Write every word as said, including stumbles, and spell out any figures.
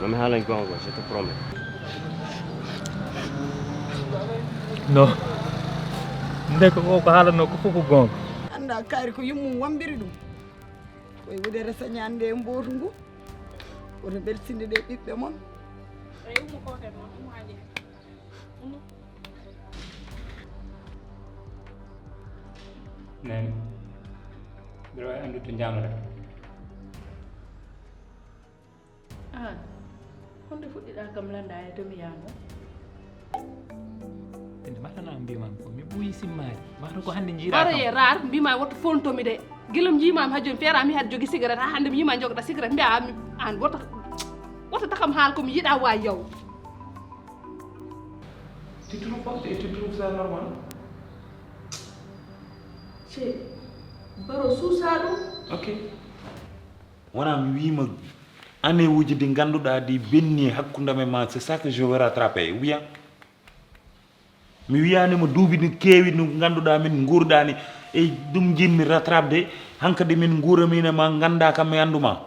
Mami, haalan goonga, je te promets. Non. Nde ko o ko haalanno ko fof ko goonga. Annda kaari ko yummum wambiri ɗum. Koye wudere sañande e mbootu ngu. Woto mbeltinde ɗe ɓiɓɓe mon. Nani. Mbiɗa waawi anndude to njanoɗa. Aan, honde fuɗɗiɗaa kam lanndaade to mi yaano? Inde mbaɗana mbima ko mi ɓuyi simmaade. Mbaɗa ko hannde njiɗa kam. Aroye rar mbima woto fontomi de. Gila mi yimaami ha jooni feeraami haade jogi cigarette ha hannde mi yima jogata cigarette mbiya mi an woto woto takam haal ko mi yiɗa wa yaw. Tu trouves pas et tu trouves ça normal? Ce baro suusa ɗum. Ok. Wona mi wima année uji ɗi ngannduɗaa ɗi benni hakkunde men ma, c'est ça que je veux rattraper, wiya. Mi wiyanima duuɓi no keewi no ngannduɗaa min nguurɗani e ɗum jinmi rattrape de. Hankadi min nguuramina ma ngannda kam e annduma.